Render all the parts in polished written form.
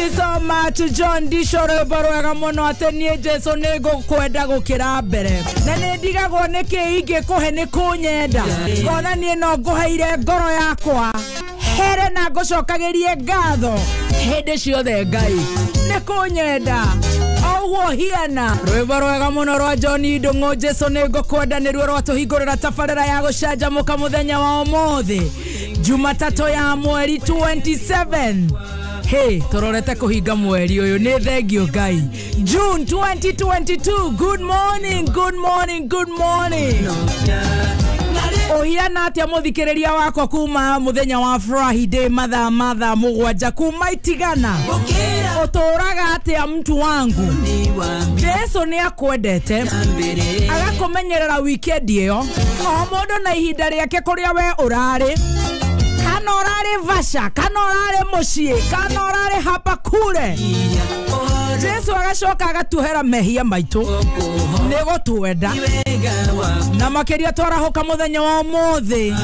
you so much John Dishoro barwega muno ate nie Jesu ni ngukwenda gukira mbere na ni ndigagwo niki ingikuhe ni kunyenda ngona nie no nguheire ngoro yakwa here na ngucokagirie ngatho hindi ciothe Ngai ni kunyenda oguo hiana rwimbo rwega muno rwa John Ndung'u Jesu ni ngukwenda niruo rwatuhingurira tabarira ya gucanjamuka muthenya wa umuthi Jumatatu ya mweri 27. Hey, tororete kuhinga mweri uyu ni thengio Ngai. June 2022. Good morning, good morning, good morning. Ohiana atia muthikiriria wakwa kuma muthenya wa Friday mathaa mathaa mugwanja kuma itigana. Uturaga atia mtu wangu. Jesu ni akwendete agakumenyerera weekend iyo o mundu na ihinda riake kuria we urari kana urari vasha kana urari mucii kana urari hapa kure. Jesu agacoka agatuhera mehia maitu ni gutwenda na makiria twarahuka muthenya wa umuthi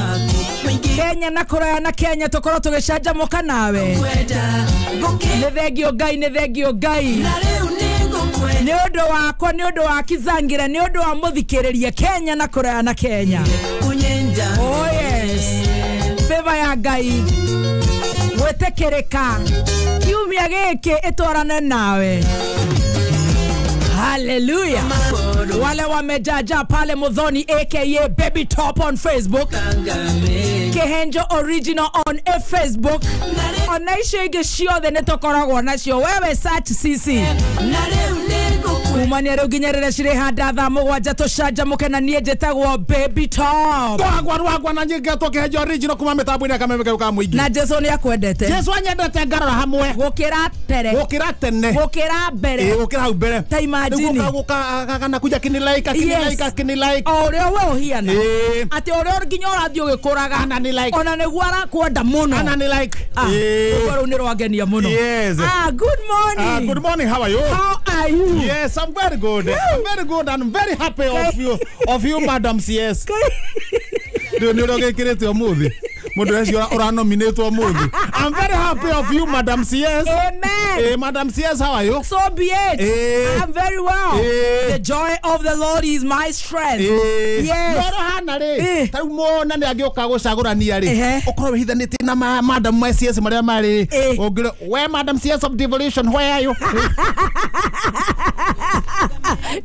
Kenya na kuraya na Kenya tukorwo tugicanjamuka nawe. Ni thengio Ngai, ni thengio Ngai ni undu wakwa, ni undu wa Kizangira, ni undu wa muthikiriria Kenya na kuraya na Kenya. Oh yes, favor ya Ngai gwitikirika kiumia giki itwarane nawe. Hallelujah. Wale wamejaja pale Muthoni aka Baby Top on Facebook, Kihenjo Original on Facebook, ona icio ingĩ ciothe nĩ tũkoragwo nacio. Wewe search CC kumania rĩu nginya rĩrĩa cirĩ handa thaa mũgwanja tũcanjamũke na niĩ njĩtagwo Baby Top twagwa rwagwa na nyingetwo Kihenjo Original kuma mĩtambo-inĩ kameme kau ka mũingĩ. Na Jesu nĩ akwendete. Jesu anyendete ngarora hamwe gũkĩra tere gũkĩra tene gũkĩra mbere gũkĩra hau mbere. Ta imagine gũka kana kuja kini like kini like kini like o ũrĩa we ũhiana atĩ ũrĩa nginya ũrathiĩ ũgĩkũraga ana ni like ona nĩguo arakwenda mũno ana ni like. Ũguo rĩu nĩ rwangenia mũno. Yes. Good morning. Good morning, how are you? How are you? Yes, I'm very good. I'm very good and I'm very happy of you Madam CS. Ndio ndio gikirite umuthi. Mundu ucio uranominate umuthi. I'm very happy of you Madam CS. Amen. Hey, Madam CS, how are you? So be it. I'm very well. The joy of the Lord is my strength. Yes. Noro hana ri. Ta mona ni angioka gucagurania ri. Ukorwo wihithanite na Madam CS maria mari. Ungire we Madam CS of devolution, where are you?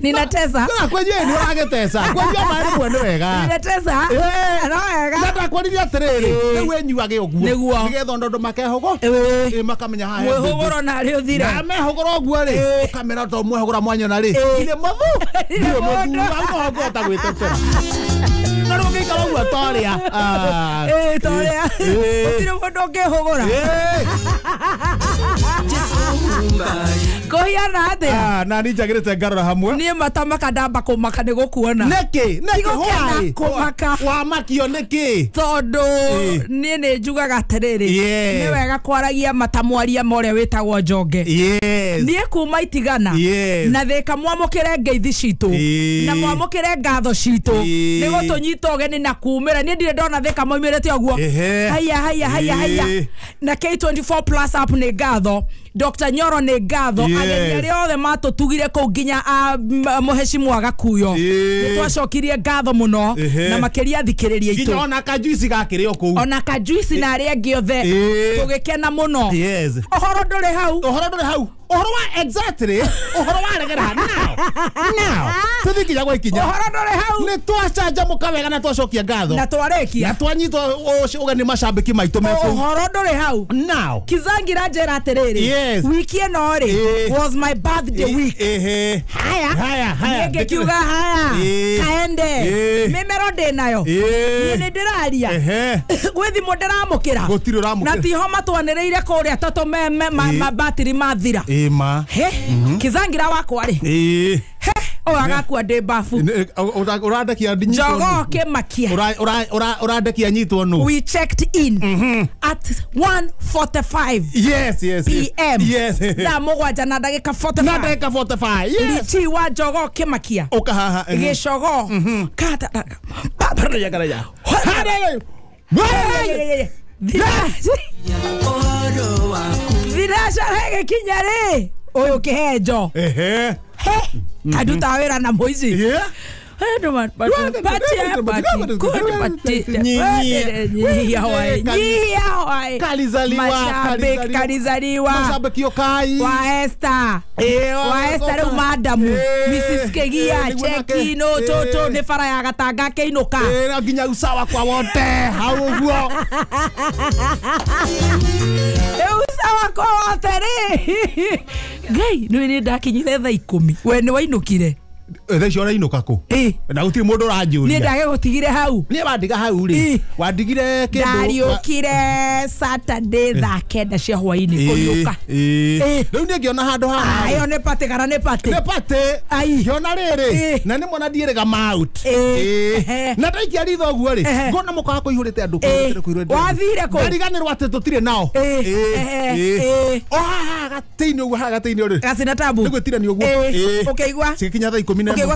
Ninatesa. Na kwenye ni uragitesa. Kwenye mari mwene wega. Ninatesa. No wega. Na ndakwariria atiriri. Riu enyuage uguo. Nigetha ndondo makehogo. Makamenya haha. Mwihuguro na ri uthire. Na mehuguro uguo ri. Ukamera to mwehugura mwanyona ri. Ile muthu. Ile muthu. Au no ngota gwitetera. Na riu ngikara uguo toria. Toria. Gutire mundu ungihugura. Kuhiana atia? Na ni njagirite ngarora hamwe. Nie matamaka ndamba kumaka ni gukuona. Niki? Niki why? Kumaka. Wamakio niki? Tondu nie ni njugaga atiriri. Ni wega kwaragia matamwaria ma uria witagwo Njonge. Yes. Nie kuma itigana. Na thika mwamukire ngeithi citu. Na mwamukire ngatho citu. Ni gutunyita ugeni na kumira. Nie ndire ndona thika maumirite uguo. Haya haya haya haya. Na K24 plus app ni ngatho. Dr. Nyoro ni ngatho. Ageni aria othe matutugire kuu nginya muheshimu Gakuyo. Ni twacokirie ngatho muno na makiria thikiriria itu. Nginya ona kajuici gakirio kuu. Ona kajuici na aria angi othe tugikena muno. Yes. Uhoro nduri hau. Uhoro nduri hau. Uhoro wa exactly. Uhoro wa regera now. Now. Tuthi kinya gwa ikinya. Uhoro nduri hau. Ni twacanjamuka wega na twacokia ngatho. Na twarikia. Na twanyitwo ugeni macambiki maitu me kuu. Uhoro nduri hau. Now. Kizangira njera atiriri. Yes. Wiki ĩno rĩ was my birthday week. Haya. Haya haya. Ngikiuga haya. Kaende. Mimero ndi nayo. Ni ni ndiraria. Gwĩ thimũ ndiramũkĩra. Gũtirĩ ũramũkĩra. Na tiho matwanĩrĩire kũrĩa tondũ me battery mathira. Ma. He. Kizangira wakwa rĩ. He. Agakua ndĩ bafu. Urandekia nyitwo. Njogoo kĩmakia. Urandekia nyitwo nũ. We checked in at 1:45. Yes, yes. PM. Yes. Thaa mũgwanja na ndagĩka 45. Na ndagĩka 45. Yes. Richi wa njogoo kĩmakia. Ũka haha. Gĩcogoo. Kata. Thinacara ĩgĩkinya rĩ ũyũ kĩhenjo. Ehe. Anduta wĩra na mũici. Yeah. Kalizaliwa Mashabiki kai wa Esther wa Esther rĩu madamu Mrs Kegia Chekino toto nĩ bara ya Gatanga kĩinũka nginya usawa kwa wote hau ũguo rĩu usawa kwa wote rĩ Ngai nĩ ndakinyire thaa 10 we nĩ wainũkire thaa icio ũrainũka kũ na gũtirĩ mũndũ ũranjũria niĩ ndagĩgũtigire hau niĩ wandiga hau rĩ wandigire kĩndũ ndariũkire Saturday thaa 9 cia hwainĩ kũriũka rĩu niĩ ngĩona handũ haha ĩyo nĩ patĩ kana nĩ patĩ nĩ patĩ ngĩona rĩrĩ na nĩ mona ndiĩrĩga maut na ndaikia ritho ũguo rĩ ngona mũkawa kũihũrĩte andũ wathire kũ ndariganĩrwo atĩ tũtirĩ nao o haha gatĩ-inĩ ũguo haha gatĩ-inĩ rĩ gacina tabu nĩ gwĩtirania ũguo ũkĩigua cikinya thaa 10 rĩu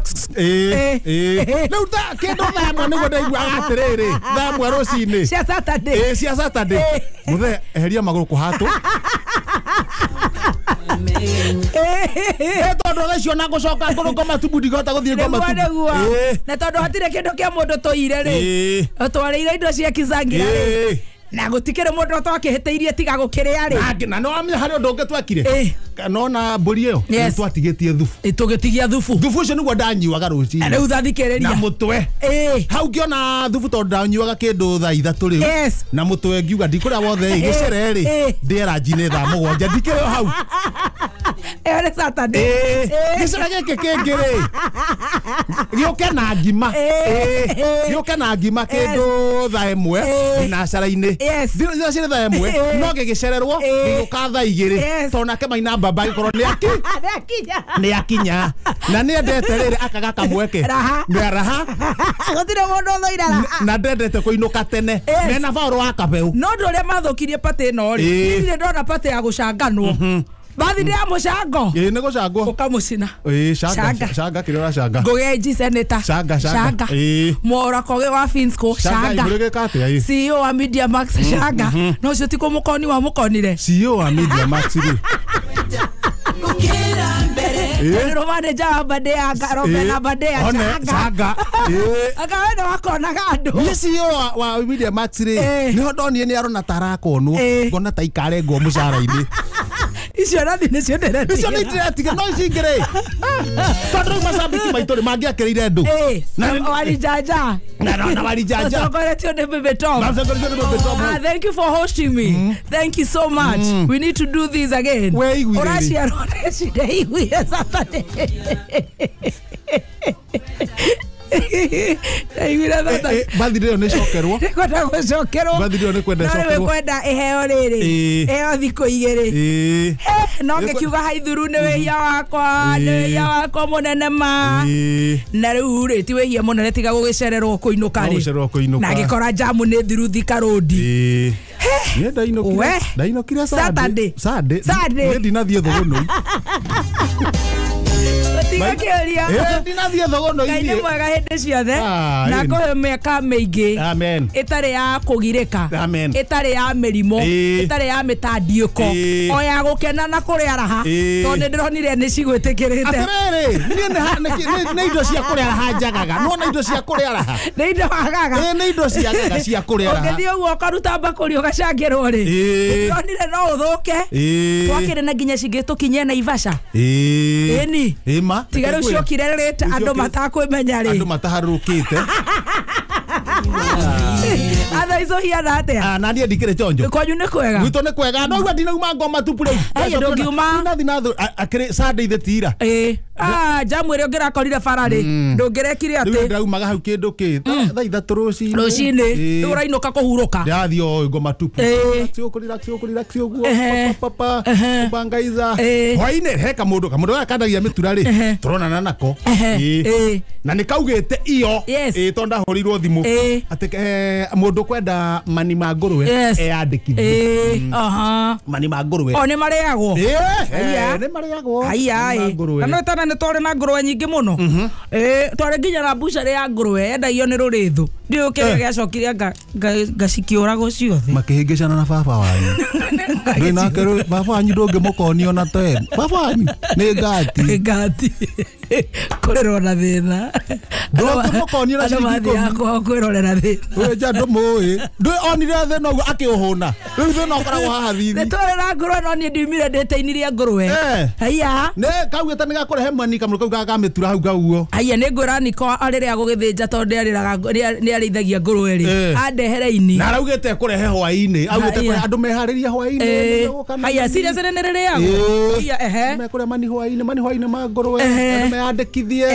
kĩndũ thaa ĩmwe nĩguo ndaiguaga atĩrĩrĩ thaa ĩmwe rũcinĩ cia Saturday cia Saturday mũthee eheria magũrũ kũhatũ tondũ thaa icio na ngũcoka ngũrũ matubu ndingĩhota gũthiĩ ngoma tubu na tondũ hatirĩ kĩndũ kĩa mũndũ tũire rĩ twarĩire indo cia Kizangira rĩ na gũtikĩrĩ mũndũ twakĩhĩtĩirie tiga gũkĩrĩa rĩ na no wamenya harĩ ũndũ ũngĩ twekire nona mbũri ĩyo nĩtwatigĩtie thubu tũgĩtigia thubu thubu ũcio nĩguo ndanyuaga rũcinĩ rĩu thathikĩrĩria na mũtwe hau ngĩona thubu tondũ ndanyuaga kĩndũ thaa 3 rĩu na mũtwe ngiuga ndikũrĩa wothe gĩcere rĩ ndĩe ranji-inĩ thaa 7 ndikĩrĩ o hau ĩyo nĩ Saturday gĩcere gĩkĩ kĩngĩ rĩ gĩũke na ngima gĩũke na ngima kĩndũ thaa 1 thinacara-inĩ thina cirĩ thaa 1 no gĩgĩcererwo gĩgũka thaa 2 tondũ nake Maina Mbamba gĩkorwo nĩ akinya na nĩ endete rĩrĩ akaga kamweke raha gũtirĩ mũndũ ũthũire raha na ndendete kũinũka tene mena baũrũ wa kabeu no ũndũ ũrĩa mathũkirie patĩ ĩno rĩ ndirĩ ndona patĩ ya gũcanganwo bathi ya mũcango nĩ gũcangwo ũkamũcina canga canga kĩrĩa ũracanga Ngũgĩ senator canga canga Mwaura Koge wa Finsco canga CEO wa Media Max canga no ũcio ti kũmũkoni wa mũkonire CEO wa Media Max rĩ Nĩ manager wa Badea Robena Badea canga akawe nĩ wakonaga andũ nĩ CEO wa Media Max rĩ nĩho ndonire nĩ arona ta arakonwo ngona ta ikarengwo mũcara-inĩ icio nathi nĩcio ndĩretiga icio nĩ ndĩretiga no ici ingĩ rĩ tondũ rĩu macambĩki maitũ rĩ mangĩakĩrĩire andũ Warijanja na Warijanja ũtongoretio nĩ Bebe Top. Thank you for hosting me. Thank you so much. We need to do this again. Ũraciarwo nĩcindeiguire Saturday. Bathi ĩyo nĩ cokerwo kwenda gũcokerwo bathi ĩyo nĩ kwenda cokerwo kwenda ĩheo rĩrĩ ĩheo thikũ 2 no ngĩkiuga haithuru nĩ wĩhia wakwa nĩ wĩhia wakwa mũnene ma na rĩu rĩ ti wĩhia mũnene tiga gũgĩcererwo kũinũka rĩ na ngĩkora jamu nĩ thiru Thika Road niĩ ndainũkire Saturday niĩ ndinathiĩ thũgũnũi tiga kĩũria ndinathiĩ thũgũnũi Ngai nĩ mwega hĩndĩ ciothe na kũhe mĩaka mĩingĩ ĩtarĩ ya kũgirĩka ĩtarĩ ya mĩrimũ ĩtarĩ ya mĩtandiũko o ya gũkena na kũrĩa raha tondũ nĩ ndĩronire nĩ cigwĩtĩkĩrĩte atĩrĩrĩ niĩ nĩ indo cia kũrĩa raha njagaga nĩwona indo cia kũrĩa raha nĩ indo wagaga nĩ indo ciagaga cia kũrĩa raha ũngĩthiĩ ũguo ũkaruta mbakũri ũgacangĩrwo rĩ ndĩronire no ũthũke twakĩrĩ na nginya cingĩ tũkinyie Naivasha ĩni tiga rĩu ciokire rĩte andũ matakwĩmenya rĩ andũ mataharũrũkĩte atha icio hiana atĩa na niĩ ndikĩrĩ chonjo kwanyu nĩ kwega gwitũ nĩ kwega no igua ndinauma ngoma tupu rĩu ndũngiuma ndinathi na akĩrĩ Sunday the tira jamu ĩrĩa ũngĩrakorire bara rĩ ndũngĩrekire atĩ rĩu ndĩraumaga hau kĩndũ kĩ thaa 3 rũcinĩ rũcinĩ rĩu ũrainũka kũhurũka ndĩrathiĩ o ngoma tupu relax ũguo relax ũguo papa kubangaiza hwainĩ he kamũndũ gaka kandagia mĩtura rĩ tũronana nako na nĩ kaugĩte iyo tondũ ndahũrĩirwo thimũ atĩ mũndũ kwenda mani ma ngũrwe eyandĩkithie mani ma ngũrwe o nĩ marĩagwo nĩ marĩagwo haiya na no tana nĩ twarĩ na ngũrwe nyingĩ mũno twarĩ nginya na mbucarĩ ya ngũrwe yendagio nĩ rũrĩthũ Ndiũ kĩrĩa gĩacokire ngacikiũragwo ciothe. Makĩhĩngĩcana na baba wanyu. Ndĩ nake rĩu baba wanyu ndũngĩmũkonio na ten. Baba wanyu nĩ ngati. Ngati. Kũrerwo na thĩna. Ndũngĩmũkonio na Andũ ciringi mathiaga ikũmi. kwao kwĩrorera thĩna. We nja ndũmũĩ. Ndũĩ onire thĩna ũguo akĩũhũna. Rĩu thĩna ũkoragwo haha thithi. Nĩ twarera ngũrwe no niĩ ndiumire ndĩteinirie ngũrwe. Haiya. Nĩ kaugĩte nĩ gakũrehe mani kamũrũ kau gakamĩtura hau gauo. Haiya nĩ ngwĩra Niko rĩrĩa gũgĩthĩnja tondũ nĩ arĩithagia ngũrwe rĩ. Andehere ini. Na araugĩte kũrehe hwaĩ-inĩ. Augĩte kũrehe andũ meharĩrie hwaĩ-inĩ. Haiya serious nĩ rĩrĩagwo. Haiya ehe. Mekũrĩa mani hwaĩ-inĩ, mani hwaĩ-inĩ ma ngũrwe. Andũ meyandĩkithie.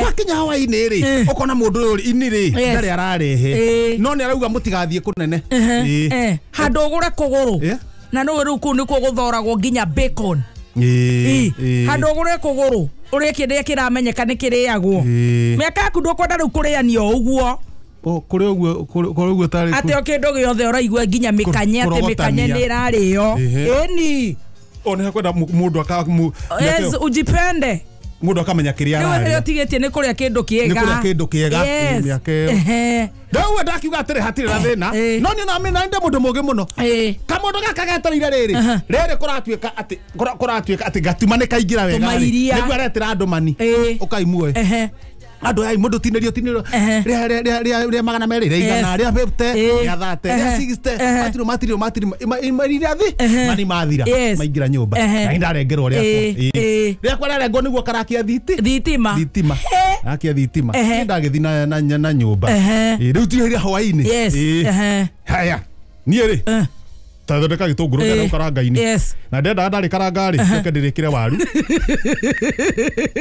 Wakinya hwaĩ-inĩ rĩ, ũkona mũndũ ũyũ ini rĩ, ndarĩ ararehe. No nĩ arauga mũtigathiĩ kũnene. Handũ ũgũre kũgũrũ. Na nĩ rĩu kũu nĩkuo gũthoragwo nginya bacon. Handũ ũgũre kũgũrũ ũrĩe kĩrĩa kĩramenyeka nĩ kĩrĩagwo. Mĩaka yaku ndũkwenda rĩu kũrĩanio ũguo. Kũrĩ ũguo kũrĩ ũguo tarĩ atĩ o kĩndũ gĩothe ũraigua nginya mĩkanye atĩ mĩkanye nĩ ĩrarĩo. Ĩni. O nĩ kwenda mũndũ aka Yes, ujipende. Mũndũ akamenya kĩrĩa ararĩa. Rĩu ũtigĩtie nĩ kũrĩa kĩndũ kĩega. Nĩ kũrĩa kĩndũ kĩega. Mĩaka ĩyo. Rĩu ndakiuga atĩrĩ hatirĩ na thĩna. No niĩ na ndĩ mũndũ mũũgĩ mũno. Kamũndũ gaka getereire rĩrĩ. Rĩrĩ kũratuĩka atĩ kũratuĩka atĩ gatuma nĩ kaingĩra wega. Nĩguo aretĩra andũ mani. Ũkai muoe. Andũ aya mũndũ tinĩrio tinĩrio rĩa 200 rĩa 100 rĩa 50 rĩa 30 rĩa 60 matirĩ matirĩ matirĩ thi mani mathira maingĩra nyũmba na ndarengerwo rĩakwa rĩakwa rĩarengwo nĩguo karakia thitima karakia thitima ndagĩthi na nyũmba rĩu tiheria hwaĩ-inĩ. Haya niĩ rĩ tathondeka gĩtũngũrũ kĩrĩa ũkaranga-inĩ na ndendaga ndarĩ karanga rĩ njoke ndĩrĩkĩre waru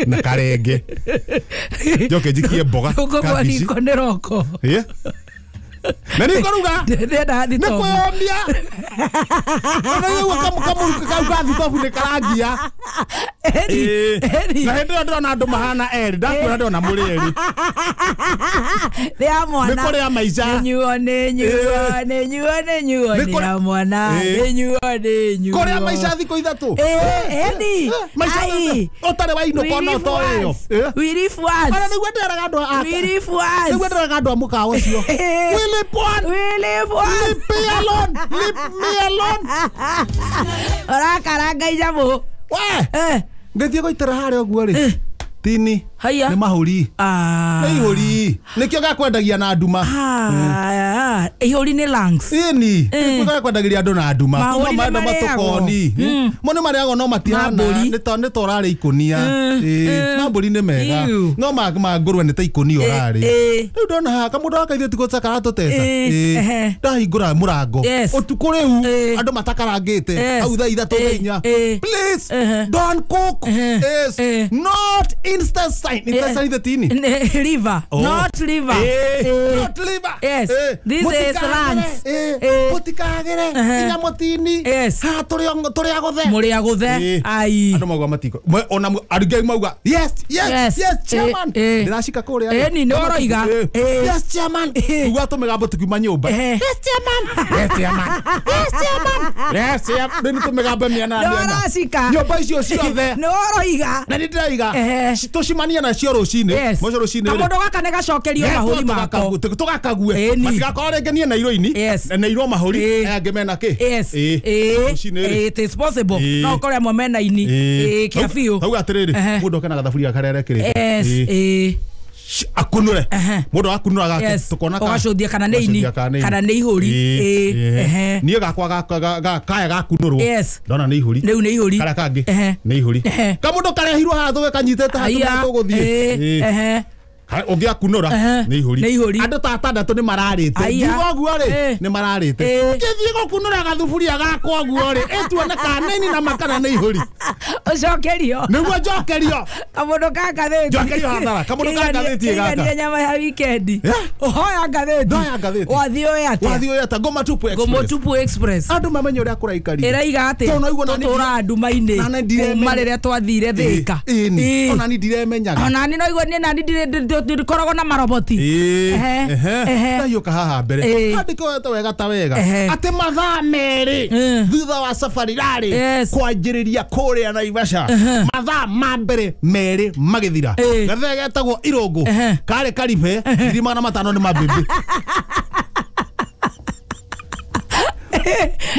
na karenge njoke njikie mboga kabici nĩ roko na nĩ kũruga nĩ kwĩyomia ona rĩu kamũruka kau ka thitobu nĩ karangia na hĩndĩ ĩyo ndĩrona andũ mahana erĩ ndakwĩra ndĩrona mũrĩ erĩ rĩa mwana nĩ kũrĩa maica nĩ nyuo nĩ nyuo nĩ nyuo nĩ nyuo nĩ ya mwana nĩ nyuo nĩ nyuo kũrĩa maica thikũ ithatũ eni maica ũtarĩ wainũka ona ũtoĩyo we live once ona nĩguo ndĩraga andũ a we live once nĩguo ndĩraga andũ a mũkawa ũcio we live one we live once leave me alone leave me alone ũrakaranga inyamũ we ngĩthiĩ gũitĩra harĩa ũguo rĩ tini nĩ mahũri nĩ ihũri nĩkĩo gakwendagia na nduma ihũri nĩ lungs ĩni nĩkĩo gakwendagĩria andũ na nduma kuma menda matũkoni mo nĩ marĩagwo no matihana nĩ ta ũrarĩa ikũnia ma mbũri nĩ mega no ma ngũrwe nĩ ta ikũnia ũrarĩa rĩu ndona haha kamũndũ gaka ithuĩ tiguo karatũteca ndahingũra mũrango ũtukũ rĩu andũ matakarangĩte hau thaa 3 thaa 4 please don't cook is not intestine. Intestine the tini. Liver. Not liver. Not liver. Yes. This is lungs. Mutikagere inya mutini. Ha turi agothe. Muri agothe. Ai. Andu mauga matiko. Ona arugei mauga. Yes, yes, yes, chairman. Ndiracika kuria. Ni no roiga. Yes, chairman. Uga tumigambo tukiuma nyumba. Yes, chairman. Yes, chairman. Yes, chairman. Yes, chairman. Ni tumigambo miena miena. No racika. Nyumba icio ciothe. No roiga. Na ndĩraiga. Tucemania nacio rũcinĩ mũco rũcinĩ kamũndũ gaka nĩ gacokerio mahũri mako tũgakague matigakorwo rĩngĩ niĩ na iroini na irwo mahũri aya angĩ mena kĩ rũcinĩ it is possible no ũkore amwe mena ini kĩa biũ auga atĩrĩrĩ mũndũ oke na gathaburia karĩa arekĩrĩte akunure mũndũ akunura gake tukona ũgacũthia kana nĩ ini kana nĩ ihũri niĩ gakwa kaya gakunurwo ndona nĩ ihũri rĩu nĩ ihũri karĩa kangĩ nĩ ihũri kamũndũ karehirwo haha tũge kanyitĩte haha tũgũthiĩ ũngĩ akunũra nĩ ihũri andũ ta atandatũ nĩ mararĩte ngiuga ũguo rĩ nĩ mararĩte ngĩthiĩ gũkunũra gathuburia gakwa ũguo rĩ ĩtuone kana nĩ ini na makana nĩ ihũri ũcokerio nĩguo njokerio kamũndũ ka ngathĩti njokerio hathara kamũndũ ka ngathĩti gaka nyama ya wikendi ũhoya ngathĩti ndoya ngathĩti wathiĩ ũĩ atĩa wathiĩ ũĩ atĩa Ngoma Tupu Express Ngoma Tupu Express andũ mamenye ũrĩa kũraikarire ĩraiga atĩa tũtũraga nduma-inĩ kuma rĩrĩa twathire Thĩka ona ni ndiremenyaga ona ni no igua niĩ nani ndikoragwo na maroboti ndaiũka haha mbere handĩkwo wega ta wega atĩ mathaa 2 thutha wa safari rarĩ kwanjĩrĩria kũrĩa Naivasha. Naivasha mathaa ma mbere merĩ magĩthira gathee getagwo Irũngũ karĩ karibe 500,000 nĩ mabĩbĩ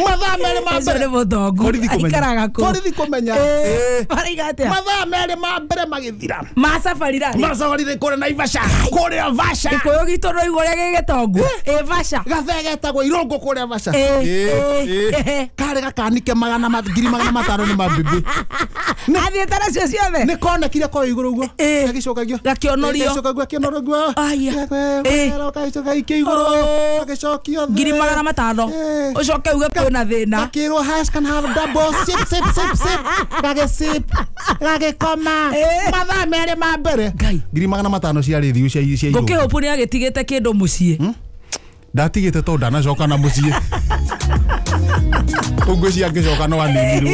mathaa merĩ ma mbere borithi kũmenya borithi kũmenya mathaa merĩ ma mbere magĩthira macabarire kũrĩa Naivasha kũrĩa Vasha gĩkũyũ gitũ no igũ ũrĩa gĩgĩtongu ĩ Vasha gathee getagwo Irũngũ kũrĩa Vasha karĩ gakanike 500,000 nĩ mabĩbĩ athiĩte nacio ciothe nĩ konekire koyo igũrũ ũguo gagĩcokagio gakĩonorio gakĩonorio gagĩcoka ikĩ igũrũ gagĩcokio 500,000 ucoke uge kwĩna thĩna akĩrwo hash can have double sip sip sip sip gage sip gagĩkoma mathaa merĩ ma mbere 500,000 ciarĩ thiũ cia cia igũrũ ngũkĩhũpu nĩ agĩtigĩte kĩndũ mũciĩ ndatigĩte tondũ ndanacoka na mũciĩ ũguo ciangĩcoka no aninirwo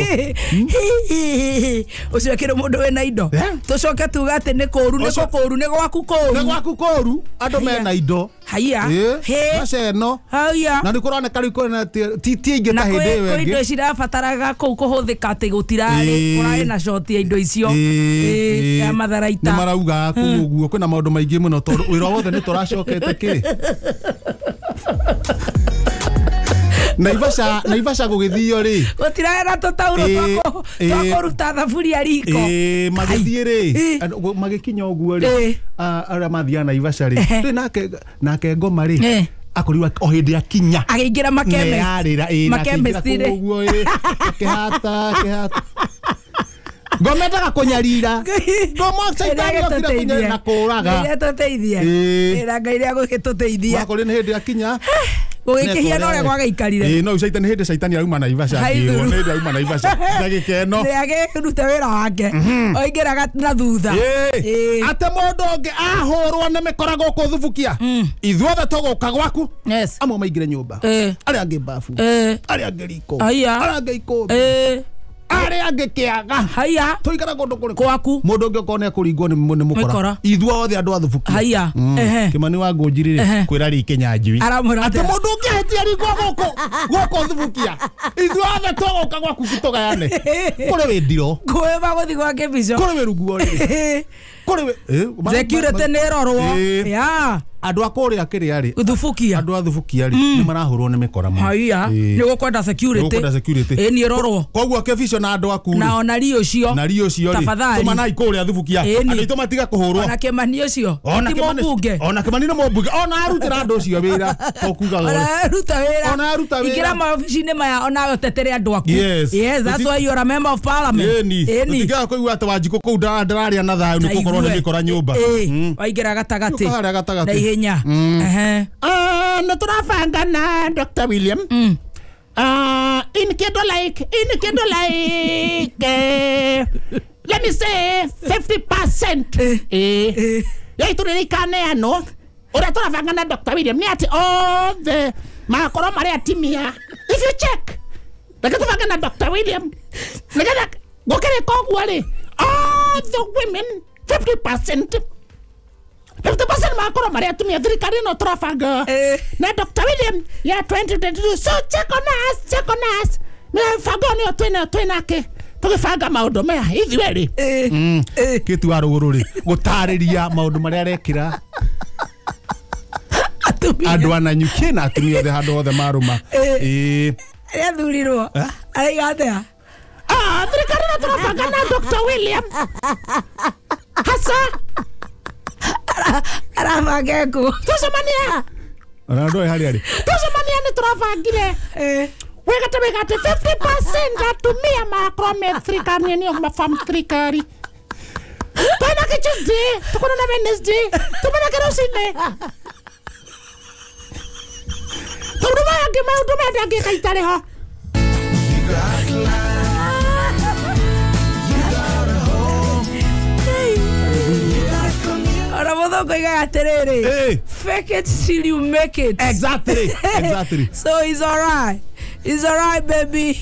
ũcio akĩrĩ mũndũ wĩna indo tũcoke tuge atĩ nĩ kũru nĩ kũru nĩ gwaku kũru nĩ gwaku kũru andũ mena indo haiya maceno haiya na nĩ kũroneka rĩu kwĩna ti aingĩ ta hĩndĩ ĩyo ĩngĩ indo cirabataraga kũu kũhũthĩka atĩ gũtirarĩ kũrarĩ na shoti ya indo icio ya matharaita nĩ marauga kũu ũguo kwĩna maũndũ maingĩ mũno tondũ wĩra wothe nĩ tũracokete kĩ Naivasha Naivasha gũgĩthio rĩ gũtirarĩ na tũtaurũ twa kũruta thaburia riko magĩthiĩ rĩ magĩkinya ũguo rĩ arĩa mathiaga Naivasha rĩ rĩ nake Ngoma rĩ akorirwo o hĩndĩ akinya agĩingĩra makemest ũguo akĩhata akĩhata Ngoma endaga kũnyarira Ngoma caitani okire kũnyarira na kũraga nĩatũteithie ĩra Ngai nĩagũgĩtũteithia wakorwo nĩ hĩndĩ akinya gũgĩkĩhia na ũrĩa gwagĩikarire no caitani hĩndĩ caitani arauma Naivasha akĩrwo nĩ hĩndĩ arauma Naivasha na gĩkeno nĩ agĩruta wĩra wake oingĩraga na thutha atĩ mũndũ ũngĩ ahũrwo nĩ mĩkora gũkũ Thubukia ithuothe tũgũka gwaku amwe maingĩre nyũmba arĩa angĩ babu arĩa angĩ riko arĩa angĩ ikũmbĩ arĩa angĩ kĩaga haiya tũikara kũndũ kũrĩkũ gwaku mũndũ ũngĩ okorwo nĩ ekũringwo nĩ mũkora ithuothe andũ a Thubukia haiya Kĩmani wa Ngũnjiri rĩ kwĩra rĩ Kĩnyanjui atĩ mũndũ ũngĩ ahĩtia ringwo gũkũ gũkũ Thubukia ithuothe tũgũka gwaku tũgayane kũrĩ wĩ ndiro kwĩ magũthiĩ gwa Kĩbico kũrĩ wĩ runguo rĩ kũrĩ wĩ security nĩ ĩrorwo ya andũ a kũrĩa kĩrĩa rĩ Thubukia andũ a Thubukia rĩ nĩ marahũrwo nĩ mĩkora mũno haiya nĩ gũkwenda security ĩ nĩ ĩrorwo koguo Kĩbico na andũ aku na ona ri ũcio na ri ũcio rĩ tũmanai kũrĩa Thubukia andũ aitũ matiga kũhũrwo ona Kĩmani ũcio ti mũmbunge ona Kĩmani nĩ mũmbunge ona arutĩra andũ ũcio wĩra tokugaga ona aruta wĩra ona aruta wĩra ingĩra maobici-inĩ maya ona ũtetere andũ aku yes that's why you are a member of parliament ĩni tũtingĩaga kũigua atĩ Wanjikũ kũu ndararĩa na thayũ nĩ gũkorwo nĩ mĩkora nyũmba waingĩra gatagatĩ na ihenya nĩ tũrabanga na Dr. William in kĩndũ like let me say 50% yaitũrĩrĩkaneanwo ũrĩa tũrabanga na Dr. William nĩ atĩ othe magakorwo marĩ atimia if you check reke tũbange na Dr. William nĩgetha gũkĩrĩka ũguo rĩ all the women 50% 50% magakorwo marĩ atumia thirikari ĩno tũrabanga na Dr. William ya 2022 so check on us mĩbango nĩyo twĩnayo twĩnake tũgĩbanga maũndũ maya ithuerĩ Kĩtu wa Rũgũrũ rĩ gũtarĩria maũndũ marĩa arekĩra andũ a Nanyuki na atumia othe handũ hothe marũma arĩa thurirwo araiga atĩa thirikari ĩno tũrabanga na Dr. William hasa arabanga kũ tũcemania ona ndoĩ harĩa arĩ tũcemania nĩ tũrabangire wegate 50% atumia magakorwo me thirikari nĩo mabam thirikari twĩnake Tuesday tũkonana Wednesday tũmenake rũcinĩ tondũ maya angĩ maũndũ maya ndangĩka itarĩ ho Ona mũthũngũ oigaga atĩrĩrĩ fake it till you make it exactly so it's all right baby.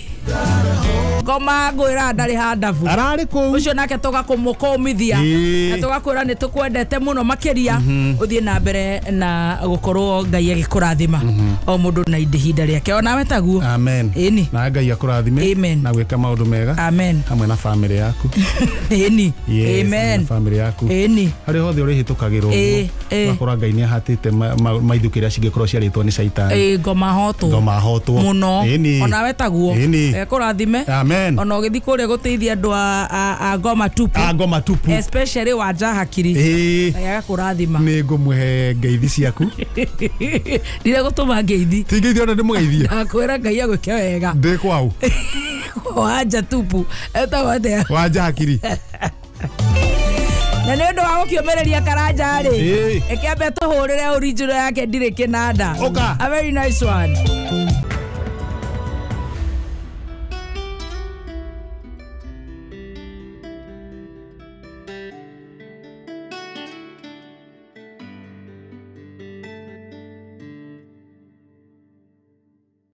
Ngoma ngwĩra ndarĩ handabu. Ararĩ kũu. Ũcio nake tũgakũmũkũmithia Ĩĩ. na tũgakwĩra nĩ tũkwendete mũno makĩria, ũthiĩ na mbere na gũkorwo Ngai agĩkũrathima o mũndũ na ihinda rĩake, onawe taguo. Amen. Ĩni. Na Ngai akũrathime. Amen. Na gwĩka maũndũ mega Amen. hamwe na family yaku. Ĩni. Yes, Amen. na family yaku. Ĩni. Harĩa hothe ũrĩhĩtũkagĩrwo Ĩĩ, ĩĩ. ũgakora Ngai nĩ ahatĩte maithũkĩra cingĩkorwo ciarĩtwo nĩ caitani. Ĩĩ, ngoma hotwo. Ngoma hotwo. Mũno. Ĩni. Onawe taguo. Ĩni. Ekũrathime. Amen. Ona ũgĩthiĩ kũrĩa gũteithia andũ a ngoma tupu. A ngoma tupu. Especially wanja hakiri. Ĩĩ. Ngai agakũrathima. Nĩ ngũmũhe ngeithi ciaku. Ndire gũtũma ngeithi. Ti ngeithi ona ndĩmũgeithie. Ndakwĩra Ngai agwĩke wega. Ndĩ kwau. Wanja tupu etagwo atĩa? Wanja hakiri. Na nĩ ũndũ wa gũkĩũmĩrĩria Karanja rĩ, Ĩĩ. ĩkĩambe tũhũrĩre original yake ndirĩ kĩnanda. Ũka. A very nice one.